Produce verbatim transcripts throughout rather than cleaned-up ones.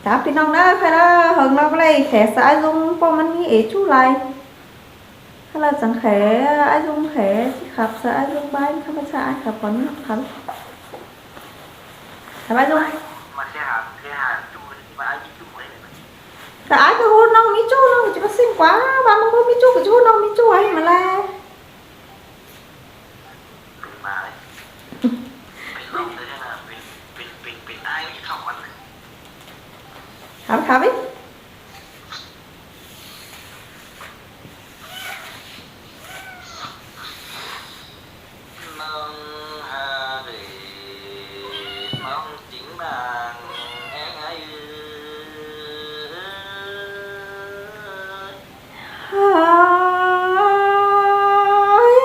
Chả pi ꞌnọng ꞌnớ, khay ꞌlạ hơng ꞌnọng ꞌlẹ khe ꞌsớ ải ꞌdung, ꞌpưa ꞌmắn ꞌmí ế ꞌchu lai. Khay ꞌlạ chắng khe, ải ꞌdung khe ꞌchí khắp ꞌsớ ải ꞌdung bái, khắp ꞌmá ꞌchạ ải khắp ꞌcốn ꞌnọng khắp. Khắp ải ꞌdung. Mà khe hả, khe hả ꞌchu, mà ải ꞌmí ꞌchu ꞌlẹ. Tả ải ꞌcọ ꞌhụ ꞌnọng ꞌmí ꞌchu, ꞌnọng ꞌchí ꞌmá ꞌsịn ꞌquá, ꞌva ꞌmắn ꞌcọ ꞌmí ꞌchu, ꞌcọ ꞌchu ꞌnọng ꞌmí ꞌchu ải ꞌmá ꞌlẹ. Pên ꞌmá ꞌlẹ. Pên ꞌnọng ꞌlẹ ꞌnớ, pên, pên, pên, pên ải ꞌmí ꞌchu ꞌlẹ. Khắp, khắp ꞌí. ꞌNọng hả ꞌlẹ, ꞌnọng chính ꞌmắn ꞌén ải ơi. Ôi,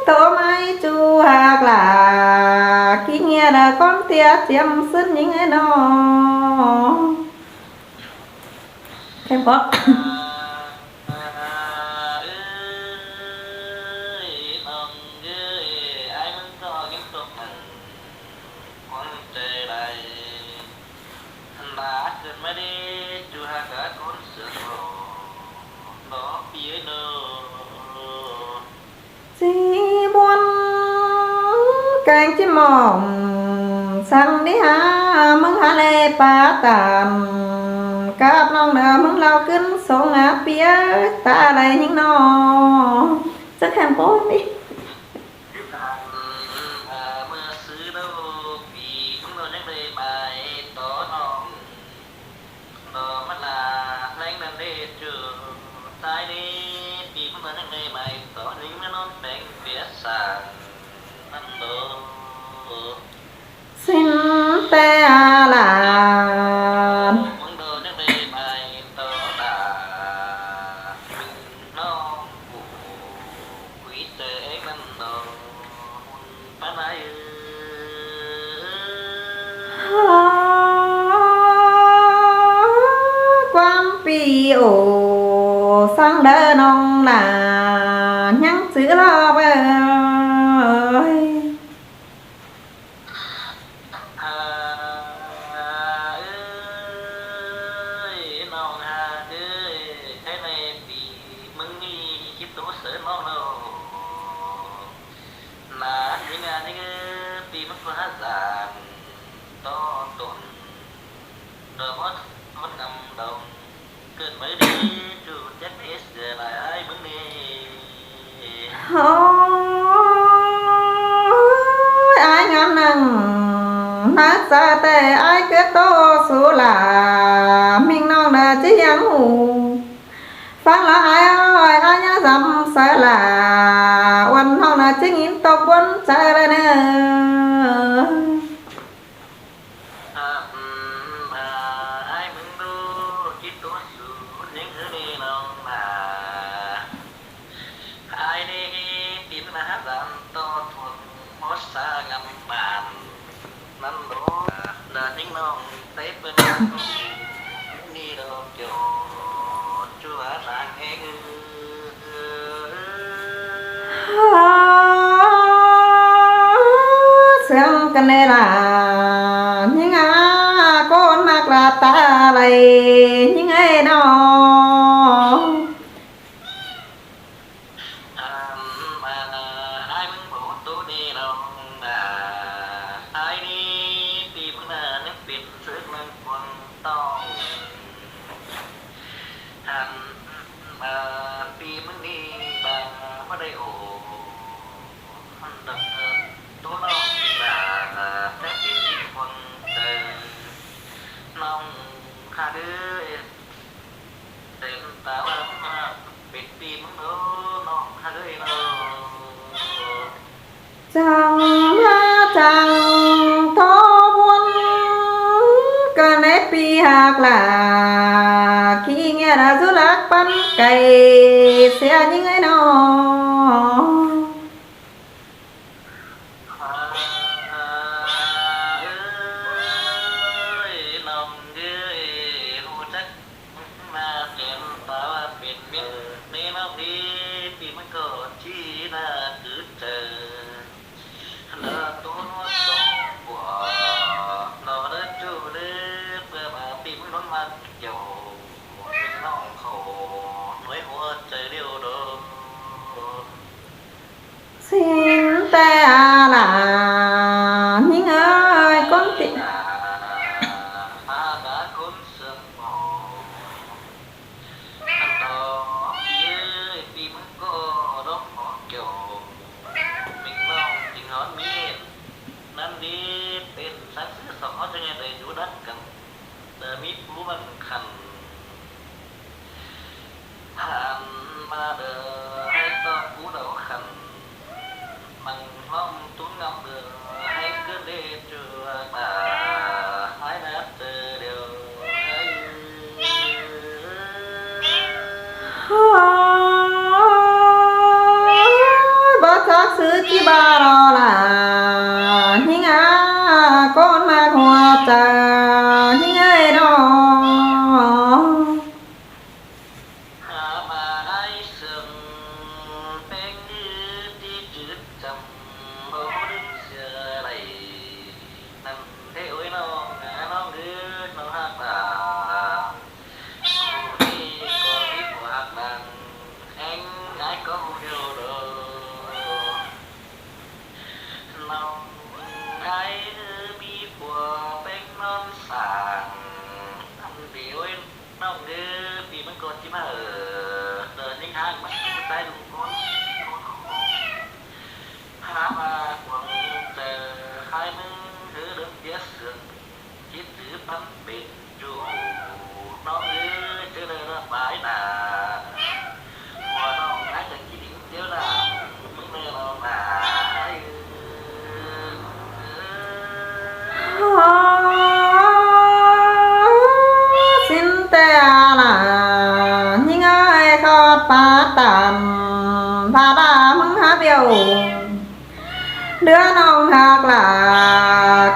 tô mai chu hạc lạ, kí nghĩa là con tia chiếm sân những ải ꞌnọng. Khen bó. Ơi, ꞌnọng ơi, ải ꞌmắn ꞌcọ ꞌnhắng tốc nẳng quảng trời đài. Hăn ꞌva cơn ꞌmá đé chu hạc lạ ꞌcốn sương ꞌlô, ꞌnọ ꞌpi ới ꞌnô. ꞌChí ꞌmuôn kéng ꞌchí mỏng, săng đi hả ꞌmứng hả ꞌlẹ pá tản. Cắp ꞌnọng ꞌnớ ꞌmứng ꞌlạ ꞌcứn sống hả ꞌpi ới, ta đảy ꞌnhính ꞌnọ. Chắc khen bố đi. Hăn, à, ꞌmưa xứ đâu ꞌpi ꞌmứng ꞌnọ ꞌnhắng đảy mai tó ꞌnọng. Đó mà là ꞌnhắng đảy ꞌchu tai đi, ꞌpi ꞌmứng ꞌnọ ꞌnhắng đảy mai tó ꞌnhính ꞌmá ꞌnón peng pía sảng ꞌnặn đó. Xin té a lan. ꞌMứng ꞌnọ ꞌnhắng đảy mai tó đa. ꞌMứng ꞌnọng phủ quí tơ ếng ꞌnặn đó. Pá nai ư. Quam pi ổ sang đơ ꞌnọng nả ꞌnhắng chữ lo bơi. Hà ơi, ꞌnọng Hà ơi, thế này ꞌpi ꞌmứng ꞌmí ꞌchí tố sớ ꞌnọng đâu. Nả ꞌnhính a ꞌnhính ơ, ꞌpi ꞌmắn ꞌcọ hả dản tó tốn. Đo bót ꞌmắn ngắm đồng. Cơn ꞌmá đi ꞌchu chắc ế sửa lại ải ꞌmứng đi. Ôi, ải ngắm nẳng, nắng xa tê ải cứ tô su là, ꞌminh ꞌnọng đa ꞌchí hiang hủ. Phắng lo ải ơi, ải nhá dăm sớ là, uôn ꞌnọng đa ꞌchí ꞌnghín tốc ꞌbuôn sớ đa ꞌnớ. Hăm, à, ải ꞌmứng đu, ꞌchí tố su, ꞌnhính ꞌhứ đi ꞌnọng nả. Ải đi, ꞌpi ꞌmắn hả dản tó thuôn, hót sa ngắm bản. ꞌNặn đu, đa ꞌnhính ꞌnọng, té pên đi đo kiêu, ꞌchu hả rang ꞌhế ư. Sương căn nê là ꞌnhính a, ꞌcốn ꞌmặc là ta đảy ꞌnhính ải ꞌnọng. Hăm, à, ải ꞌmứng bố tố đi ꞌnọng nả. Ải đi, ꞌpi ꞌmắn nả, ꞌnhắng pên sướng ꞌmắn cuông tong. Hăn, à, ꞌpi ꞌmắn đi ba ꞌmá đảy ổ. Hăn đa, tố ꞌnọng nả, té ꞌpi cuông tơ. ꞌNọng Hà ơi, tên ta ꞌva ꞌmá pên ꞌpi ꞌmắn đu ꞌnọng Hà ơi ꞌnọ. Chắng ꞌmá chắng thó ꞌbuôn, căn ꞌnê ꞌpi hạc lạ, kí nghĩa là du lắc păn cày xe ꞌnhính ải ꞌnọng. Hà ơi, ꞌnọng ơi, ꞌhụ chắc ꞌmá pên ta ꞌva pên miên, ꞌnê ꞌnọng đi, ꞌpi ꞌmắn ꞌcọ ꞌchí nả cứ chơ. Hăn đa tố ꞌnón tông bua, ꞌnọ đa ꞌchu đê, ꞌpưa ꞌmá ꞌpi ꞌmắn ꞌnón ꞌmặc kiẻo, ꞌmí ꞌnọng khảu nuối ꞌhua chaư điêu đô. ꞌSịn ꞌtẹ a ꞌlạ, ꞌnhính ơi, ꞌcốn ti ꞌmá cá ꞌcốn sương mỏ. Ăn đó, ꞌpi ơi, ꞌpi ꞌmứng ꞌcọ đóm hó kiẻo, ꞌmí ꞌnọng chính hón miên. ꞌNặn đi, pên sáng sứ sỏng hót ꞌchớ ꞌnhá đảy dú đắc cẳng. Đa ꞌmí pú ꞌmắn khăn. Hẳn ꞌmá đaư ꞌhạy ꞌto pú đaư khăn. Măng ꞌlóm tún ngắm đaư ꞌhạy ꞌcứn đê chua ta. ꞌHái nát tơ điêu ꞌhạy. Ôi, báu chắc sứ ꞌchí ꞌva lo ꞌlạ. ꞌNhính a, ꞌcốn ꞌmặc ꞌhua chaư, ꞌnhính ơi ꞌnọ. Hák ꞌmá ꞌhại sương, ꞌpéng ꞌnhứ ꞌtí chứ chăm, báu đin sia đảy. ꞌNặn thế ôi ꞌnọng, ꞌnọng ư, ꞌnọng hák ꞌmá. Cô đi có đi của hạc làng, anh ái có hù điêu đô. ꞌNọng ái ꞌmí pua ꞌpéng ꞌnón sảng, ꞌnặn đi ôi ꞌnọng ư, ꞌpi ꞌmắn ꞌcọ ꞌchí ꞌmá ꞌhụ. Đaư ꞌnhính hák ꞌmắn ꞌchí ꞌtái ꞌlụk ꞌcốn, ꞌcốn khổ. Hák ꞌmá cuông chaư ꞌhại ꞌmứng ꞌhứ đớn piết sương. Chít chứ pắn pên ꞌchu. ꞌNọng ư, ꞌchớ đaư ꞌnặn bái nả. Hua ꞌnọng ái chắng kỉ đính tiếu nả. ꞌMứng đaư ꞌnọng nả. Ái ư. ꞌSịn ꞌtẹ a ꞌlạ, ꞌnhính ơi, khót pá tản, pá đa ꞌmứng hák điêu. Đứa ꞌnọng hák ꞌlạ,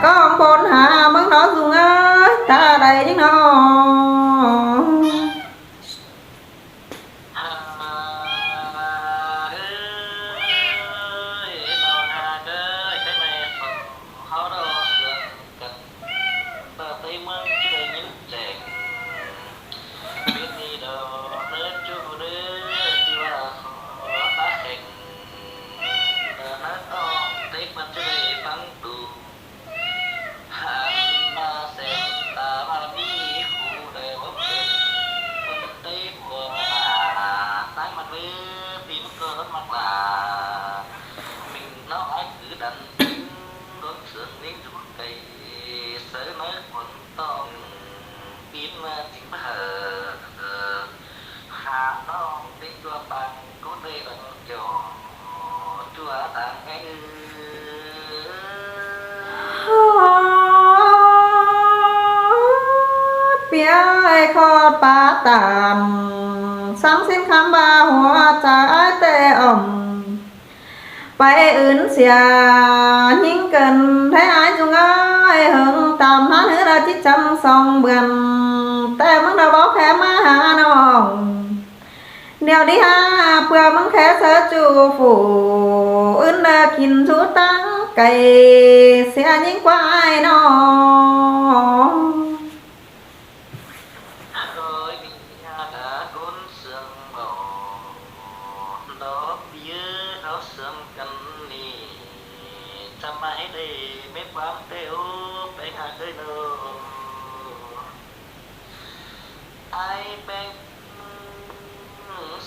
ꞌcóng ꞌpốn hả ꞌmứng ꞌnọ ꞌdung ơi, ta đảy ꞌnhính ꞌnọ. Hák ơi, ꞌnọng hák ơi, cái này họ đó sương cật, ta Tây ꞌmướng ꞌchí đảy ꞌnhính chẻng. Pên ꞌnị đaư, ꞌnớ ꞌchu đaư, ꞌchí ꞌva khó bá khẻng. Đaư ꞌnớ ꞌtọ, Tết ꞌmắn ꞌchí đảy păng tu. Hẳn ꞌmá sên ta ꞌmá ꞌmí khu đaư báu pên. Pên Tết ꞌhua nả, táng ꞌmắn ꞌmứ, ꞌpi ꞌmắn ꞌcọ đón ꞌmặc lả. ꞌMính ꞌnọng ái cứ đắn, đón sương ꞌnhính dú cay, sáư ꞌnớ cuông ꞌtọng, pin ꞌmá chính ꞌmá hả. Hả ꞌnọng ꞌtếng ꞌchua pang, ꞌcốn đê đăng kiẻo, ꞌchua tang ꞌngé ư. ꞌPi ơi, khót pá tản, sáng ꞌsịn khắm ꞌva hua chaư ái ꞌtẹ ỏm. Pay ứn sia ꞌnhính cơn, ꞌhế ái ꞌdung ơi, hơng tam hán ꞌhứ đa ꞌchí chăm song bươn, ꞌtẹ ꞌmứng đaư báu khé ꞌmá hả ꞌnọng. ꞌNéo đi hả ꞌpưa ꞌmứng khé sáư ꞌchu phủ, ứn đa kin dú táng cay, sia ꞌnhính ꞌquá ái ꞌnọng. Ôi, ꞌmí ha đa ꞌcốn sương mỏ, đó ꞌpi ơi, tháo sương căn ꞌnị, chăm ái đảy mết ꞌquám ꞌtẹ ú, ꞌpéng hák ơi ꞌnọ. Ái ꞌpéng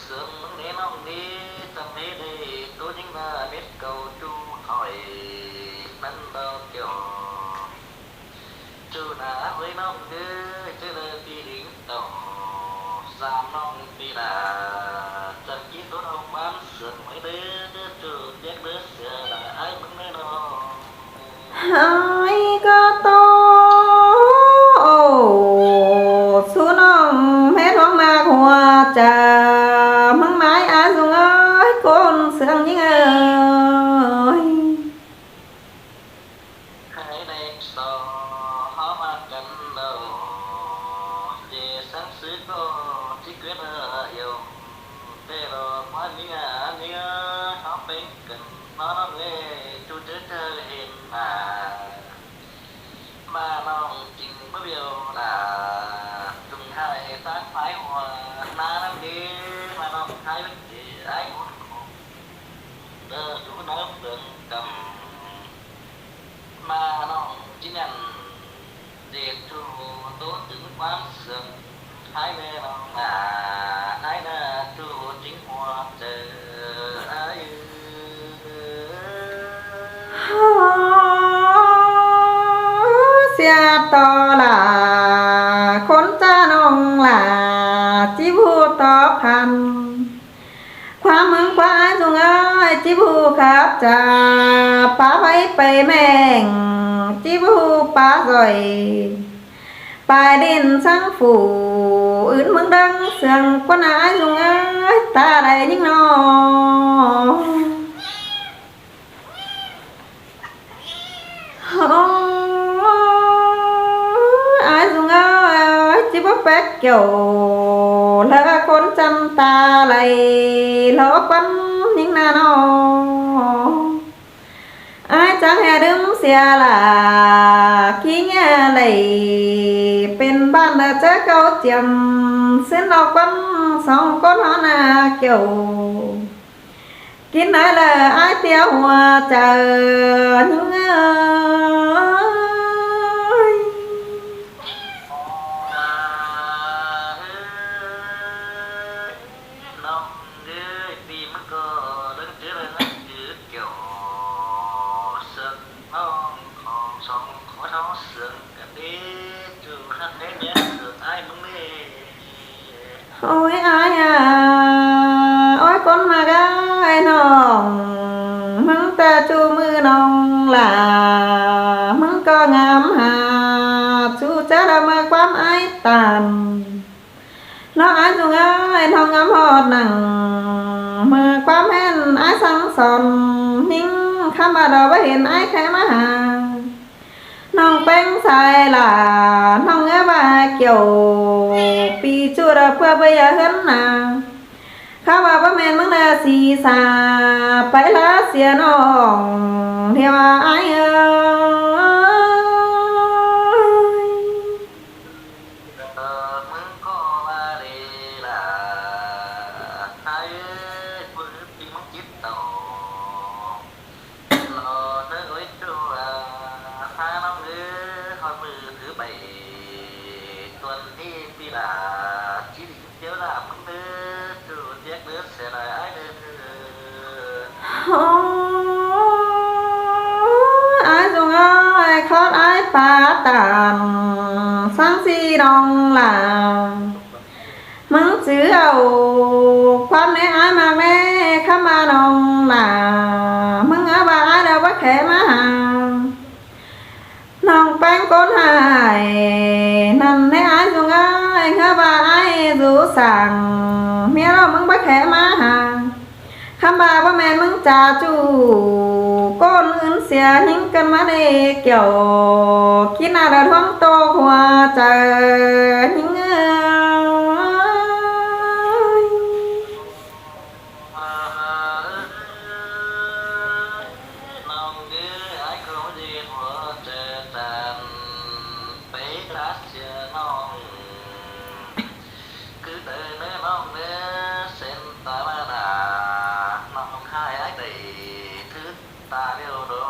sương ꞌmứng đé ꞌnọng đi, chăm ái đảy ꞌtố ꞌnhính ꞌmá mết cau ꞌchu khỏi, ꞌnặn đó kiẻo. ꞌChu nả ơi ꞌnọng ư, ꞌchớ đaư ꞌpi đính tỏ, sam ꞌnọng ꞌpi nả, chăm kin đốt ông ꞌquám sương ꞌmới đaư, ꞌchu piếc đaư sia đa ái ꞌmứng đaư ꞌnọ. Ái cá ꞌto, ꞌsúm ꞌnọng mết ꞌhóng ꞌmặc hua chaư, ꞌmứng mái ái ꞌdung ơi, ꞌcốn sương ꞌnhính ơi. Hảư đảy so hó ꞌmá căn đaư, ꞌchí sáng sứ ꞌcọ ꞌchí quiến ꞌhơ iêu. ꞌTẹ lo ꞌquá ꞌnhính ꞌnhính ơi, hó ꞌpéng căn ꞌnọ ꞌnọng ơi, ꞌchu ꞌchớ chaư hên nả. ꞌMá ꞌnọng chính báu biêu nả. Tố tứng quán sương, ái ꞌnê ꞌnọng ꞌnạ, ái ꞌnạ ꞌchu chính ꞌhua chaư ái. ꞌSịa ꞌto lả, khốn ꞌchá ꞌnọng lả, ꞌchí ꞌhụ tóp hăn. ꞌKhua ꞌmướng ꞌkhua ái ꞌsướng ơi, ꞌchí ꞌhụ khắp chả, pá pay pay ꞌmeng, ꞌchí ꞌhụ pá doi. Pay đin ꞌsướng phủ, ứn ꞌmướng đăng sương, ꞌquá ꞌnạ ái ꞌsướng ơi, ta đảy ꞌnhính ꞌnọ. Ôi, ái ꞌsướng ơi, ꞌchí báu pék kiẻo, ꞌlạ khốn chăm ta đảy, ꞌlạ ꞌquám ꞌnhính ꞌnạ ꞌnọ. Ái chắng hé đưm sia lả, ꞌkí ꞌnhá đảy, pên ꞌván ꞌnạ ꞌchớ cáu chiêm, ꞌsứn ꞌlạ ꞌquám song ꞌcốn ꞌhó ꞌnạ kiẻo. Kín ái ꞌlạ ái ꞌtía ꞌhua chaư ꞌnhính ơi. ꞌNọng ơi, ꞌpi ꞌmắn ꞌcọ đơng chứ đơng chứ kiẻo sương ꞌnọng khong song khót ꞌháu sương căn đế ꞌchu ꞌhặc đế miết sương ái ꞌmướng ꞌnê. Ôi ái à, ôi ꞌcốn ꞌmặc ái ꞌnọng, ꞌmứng ta ꞌchu ꞌmự ꞌnọng lả, ꞌmứng ꞌcọ ngắm hả, ꞌchu chá đa ꞌmưa ꞌquám ái tản. ꞌLọ ái ꞌsướng ơi, ꞌnọng ngắm ꞌhọt nẳng, ꞌmưa ꞌquám hên ái săng son, ꞌnhính khắm ꞌva đa báu hên ái khay ꞌmá hả. ꞌNọng ꞌpéng sai lả, ꞌnọng ꞌngớ ꞌva kiẻo, ꞌpi ꞌchu đa ꞌpưa báu dưa ꞌhướn nả. Khắm ꞌva báu ꞌmen ꞌmứng ꞌnạ sí sa, pay ꞌlạ sia ꞌnọng, ꞌlẹo ái ơi. Ờ, ꞌmứng ꞌcọ ꞌva đê lả, ái ơi, ꞌpưa ꞌpi ꞌmứng chít tảu. ꞌLọ ꞌnớ ối ꞌchu à, ꞌnọng ơi, ꞌhọt ꞌmự thứ bảy tuần đi ꞌpi lả, ꞌchí đi ꞌtiếu lả ꞌmứng ꞌnớ, ꞌchu tiếc ꞌnớ sia đảy ái ꞌnớ. Ôi, ái ꞌsướng ơi, khót ái pá tản, săng sí ꞌnọng lả. ꞌMứng chứ au ꞌquám ꞌnê ái ꞌmặc ꞌnê, khắm ꞌva ꞌnọng lả, ꞌmứng ꞌngớ ꞌva ái đa báu khay ꞌmá hả. ꞌNọng ꞌpéng ꞌcốn hải, ꞌnặn ꞌnê ái ꞌsướng ơi, ꞌngớ ꞌva ái dú sảng, ꞌmía ꞌlạ ꞌmứng báu khay ꞌmá hả. Khắm ꞌva báu ꞌmen ꞌmứng chả ꞌchu, ꞌcốn ứn sia ꞌnhính căn ꞌmá đê kiẻo, ꞌkí ꞌnạ đa ꞌluống ꞌtô ꞌhua chaư ꞌnhính ơi. ꞌNọng ơi, ái ꞌcọ đi ꞌhua chaư tản, pay ꞌlạ sia ꞌnọng. Cứ đảy ꞌnớ ꞌnọng ꞌnớ, sên ta ꞌva đa, ꞌnọng hải ái đảy, thứ ta ꞌlẹo đô.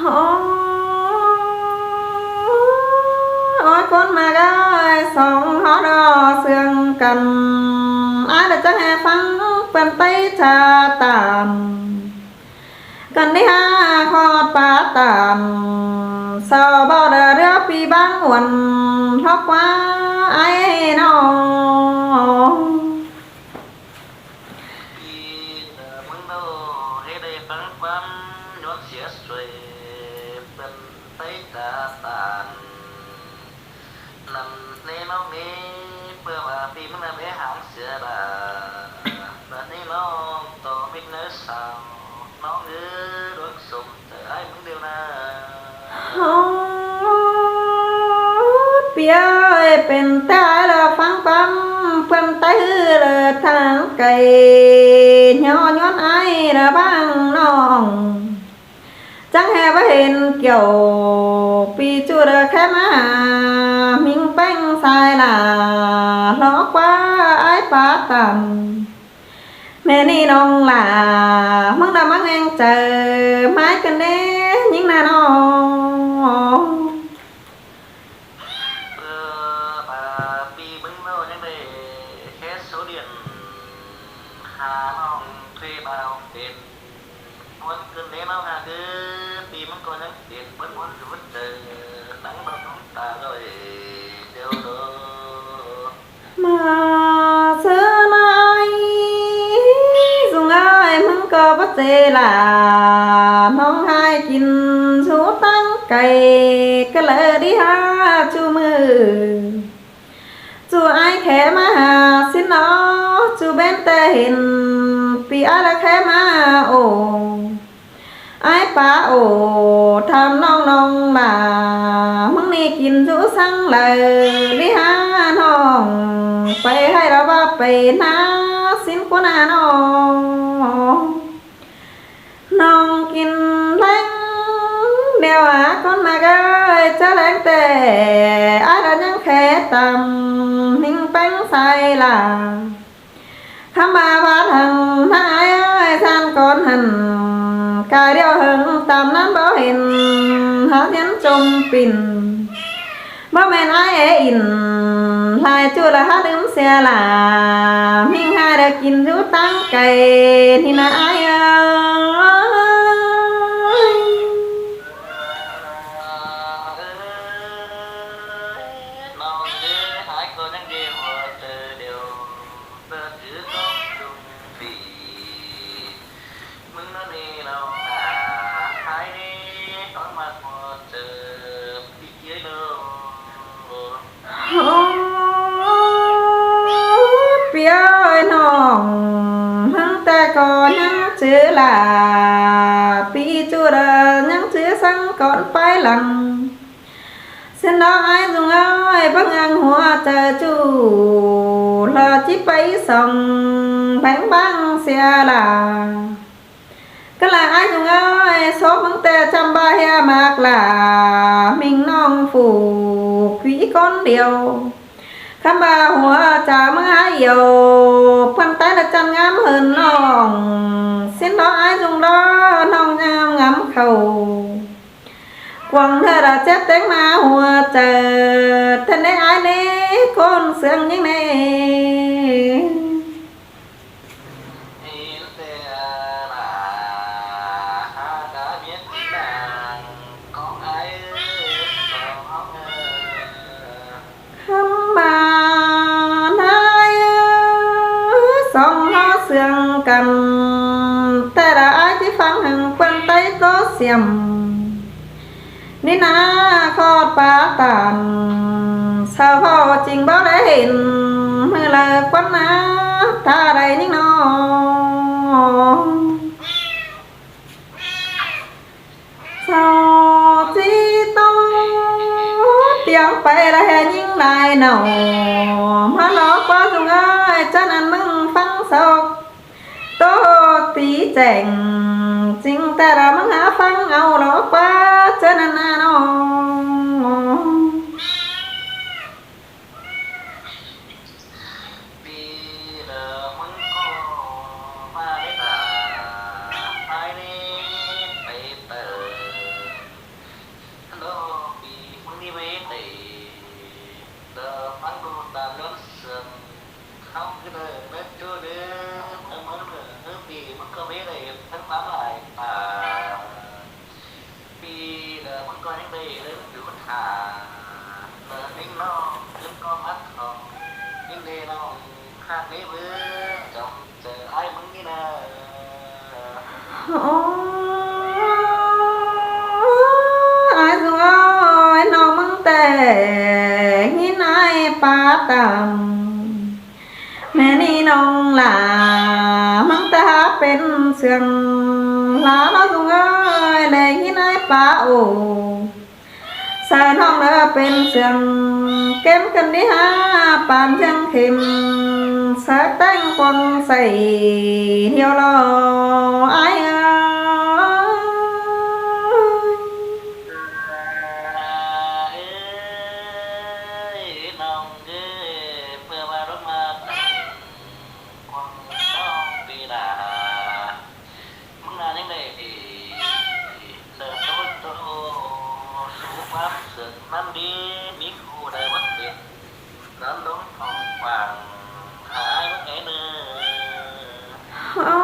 Ôi, ôi, ꞌcốn ꞌmặc ơi, song ꞌhọt ꞌlạ sương căn, ái đa chắng hé ꞌphắng ꞌpươn ꞌTáy chả tản. Căn đé hả ꞌhọt pá tản, sau báu đa ꞌlứa ꞌpi báng uôn, ꞌlọk ꞌquá ái ꞌnọng. ꞌPi đa ꞌmứng ꞌnô, hê đảy ꞌphắng ꞌquám, ꞌnhón sia suối, ꞌpươn ꞌTáy chả tản. ꞌNặn ꞌnê ꞌnọng ꞌnê, ꞌpưa ꞌva ꞌpi ꞌmắn ꞌnặn đé háng sia đa. ꞌNặn ꞌnê ꞌnọng, ꞌto ꞌmít ꞌnớ sao, ꞌnọng ơi, ꞌluống sôm chaư ái ꞌmứng ꞌlẹo ꞌnạ. Ôi, ꞌpi ơi, pên ꞌtẹ ái ꞌlạ ꞌphắng ꞌquám, ꞌpươn ꞌTáy ꞌhứ ꞌlạ tháng cay, ꞌnhó ꞌnhón ái ꞌlạ báng ꞌnọng. Chắng hé báu hên kiẻo, ꞌpi ꞌchu đa khay ꞌmá hả, ꞌmính ꞌpéng sai lả, ꞌlọk ꞌquá ái pá tản. ꞌMẹ ꞌnị ꞌnọng lả, ꞌmứng đa ꞌmá ꞌngeng chaư, ꞌmá căn đé ꞌnhính ꞌnạ ꞌnọng. ꞌHa ꞌcứ ꞌpi ꞌmắn ꞌcọ ꞌnhắng pên bớn bớn dú ꞌtẹ, tắng báu ꞌtóng ta ꞌlới điêu đô. ꞌMá ꞌsớ ꞌnị ꞌdung ơi, ꞌmứng ꞌcọ báu ꞌchớ ꞌlạ, ꞌnọng ꞌhại kin dú táng cay, cá lơ đi ꞌhá ꞌchu ꞌmự. ꞌChu ải khék ꞌmá ꞌhá ꞌsịn ꞌnớ, ꞌchu bén ꞌtẹ hên ꞌpi ải ꞌlạ khék ꞌmá ổ. Ải pá ổ tham ꞌnọng ꞌnọng ꞌlạ, ꞌmứng ꞌnị kin dú săng lai đi ꞌhá ꞌnọng, pay ꞌhại ꞌlạ ꞌva pay ꞌná ꞌsịn ꞌcốn ꞌnị ꞌnọng. ꞌNọng kin ꞌlẹng ꞌlẹo ꞌhá ꞌcốn ꞌmặc ơi, ꞌchớ ꞌlẹng ꞌtẹ ải ꞌlạ ꞌnhắng khék tam ꞌmính ꞌpéng sai ꞌlạ. Khắm ꞌva ꞌvát hăng ꞌná ải ơi, ꞌsán cón hẳn cai điêu hơng tam ꞌnặn báu hên ꞌhá ꞌdiến chôm pin. Báu ꞌmen ải é in lai ꞌchu ꞌlạ ꞌhá ꞌlứm sia ꞌlạ, ꞌmính ꞌhại ꞌlạ kin dú táng cay ꞌnị ꞌná ải ơi. ꞌNọng ơi, ải ꞌcọ ꞌnhắng đi ꞌmưa ꞌtẹ điêu, ꞌtẹ chứ ꞌcọ ꞌchu ꞌpi. ꞌMứng ꞌnị ꞌnọng ꞌnạ, ải ꞌnị ꞌcọ ꞌmặc ꞌmưa ꞌtẹ ꞌpi ꞌchí đô. Ơ, ꞌpi ơi, ꞌnọng ꞌmứng ꞌtẹ ꞌcọ ꞌnhắng ꞌchớ ꞌlạ, ꞌpi ꞌchu ꞌlạ ꞌnhắng ꞌchớ săng cón pay lăng. ꞌSịn ꞌnớ ải ꞌdung ơi, ꞌpứng ꞌnhắng hua chaư ꞌchu ꞌlạ ꞌchí pay song beng bang sia ꞌlạ. Cá ꞌlạ ải ꞌdung ơi, sốp ꞌmứng ꞌtẹ chăm ꞌva ꞌhia ꞌmặc ꞌlạ, ꞌmính ꞌnọng phủ quí cón điêu. Khắm ꞌva hua chaư ꞌmưa ꞌhá yua, ꞌpứng ꞌtái ꞌlạ chăn ngắm hơn ꞌnọng. ꞌSịn ꞌnớ ải ꞌdung ꞌlạ ꞌnọng ngắm ngắm khảu. Quảng ꞌnhá ꞌlạ chếp téng ꞌmá hua chaư, ꞌtẹ ꞌnị ải ꞌnị ꞌcốn ꞌsướng ꞌnhính ꞌnị. Khắm ꞌva ꞌnị ải ơi, song ꞌhó ꞌsướng căn, ꞌtẹ ꞌlạ ải ꞌchí ꞌphắng hăng ꞌpứng ꞌtái ꞌtố xiêm. ꞌNị ꞌná khót pá tản, sau ꞌvạu ꞌchính báu đảy hên, ꞌmự lai ꞌquán ꞌná, ta đảy ꞌnhính ꞌnọ. Sau ꞌchí ꞌtố tiêng pay ꞌlạ ꞌhế ꞌnhính lai nảu, ꞌmá lỏ ꞌquá ꞌdung ơi, ꞌchớ ꞌnặn ꞌmứng ꞌphắng sau ꞌtố tí chẻng, ꞌchính ꞌtẹ ꞌlạ ꞌmứng ꞌhá ꞌphắng au lỏ ꞌquá, ꞌchớ ꞌnặn ꞌnạ ꞌnọng. ꞌPi ꞌlạ ꞌmứng ꞌcọ ꞌmá đảy ꞌlạ, ải ꞌnị pay ꞌtẹ. Hello, ꞌpi ꞌmứng ꞌnị pay ꞌtẹ. Đa ꞌphắng đu ta ꞌlớn sương. Khắm ꞌcứ đa ꞌlớn ꞌchu đa, ꞌmá ꞌmá đa, ꞌpi ꞌmứng ꞌcọ pay đảy, ꞌphắng ꞌmá lai ta. ꞌPi đa ꞌmứng ꞌcọ ꞌnhắng đảy ꞌlớn ꞌchu ꞌmá thả. Đa ꞌnhính ꞌnọng, ꞌlớn ꞌcọ ꞌmá khong. ꞌNhính đảy ꞌnọng, ꞌhặc ꞌnị báu, chăm chaư ải ꞌmứng ꞌnị ꞌnớ. Ơ, ải ꞌdung ơi, ꞌnọng ꞌmứng ꞌtẹ ꞌnghín ải pá tản. ꞌMẹ ꞌnị ꞌnọng ꞌlạ ꞌmứng ꞌtẹ hák pên sương, ꞌlạ ꞌnọng ꞌdung ơi, đảy ꞌnghín ải pá ổ. Sau ꞌnọng ꞌlạ pên sương, kém căn đi ꞌhá pang ꞌchương khêm, sắc teng quăng sảy hiêu lo ải ơi. Ơi, ꞌnọng ơi, ꞌmưa ꞌva đón ꞌmá tản quăng ꞌnọng ꞌpi ꞌlạ. ꞌMứng ꞌnặn ꞌnhính đảy, đa ꞌtố ꞌtố, sú ꞌquám sương ꞌnặn đi, ꞌmí khu đa ꞌmắn pên. Đón đón khong quảng, hả ải ꞌmứng é ꞌnớ. Ơ,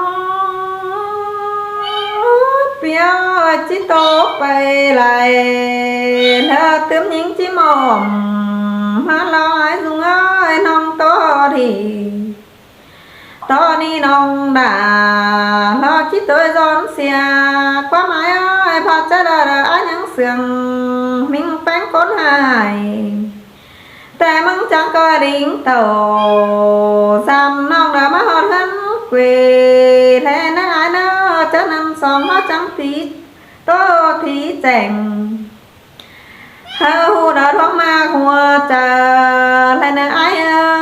ꞌpi ơi, ꞌchí ꞌtố pay lai, ꞌlẹo tứm ꞌnhính ꞌchí mỏm, ꞌmá lo ải ꞌdung ơi ꞌnọng ꞌtố đi. ꞌTo ꞌnị ꞌnọng đả, lo ꞌchí ꞌtố ꞌdọn sia, ꞌquám ải ơi, ꞌpọ ꞌchớ đa đa ải ꞌnhắng sương, ꞌmính ꞌpéng ꞌcốn hại. ꞌTẹ ꞌmứng chắng ꞌcoi đin tảu, dăm ꞌnọng đa ꞌmá ꞌhọt ꞌhướn quê, ꞌlẹo ꞌnớ ải ꞌnớ, ꞌchớ ꞌnặn song ꞌhó chắng tí, ꞌtố tí chẻng. Hảư ꞌhụ đa ꞌluống ꞌmá hua chaư, ꞌlẹo ꞌnớ ải ơi.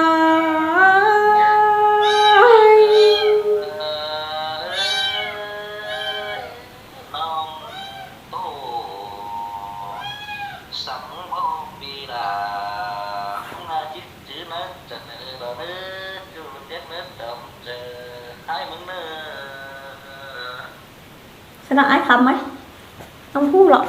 Sá ꞌnọng ải khắm ꞌmá, ꞌnọng ꞌhụ lỏ.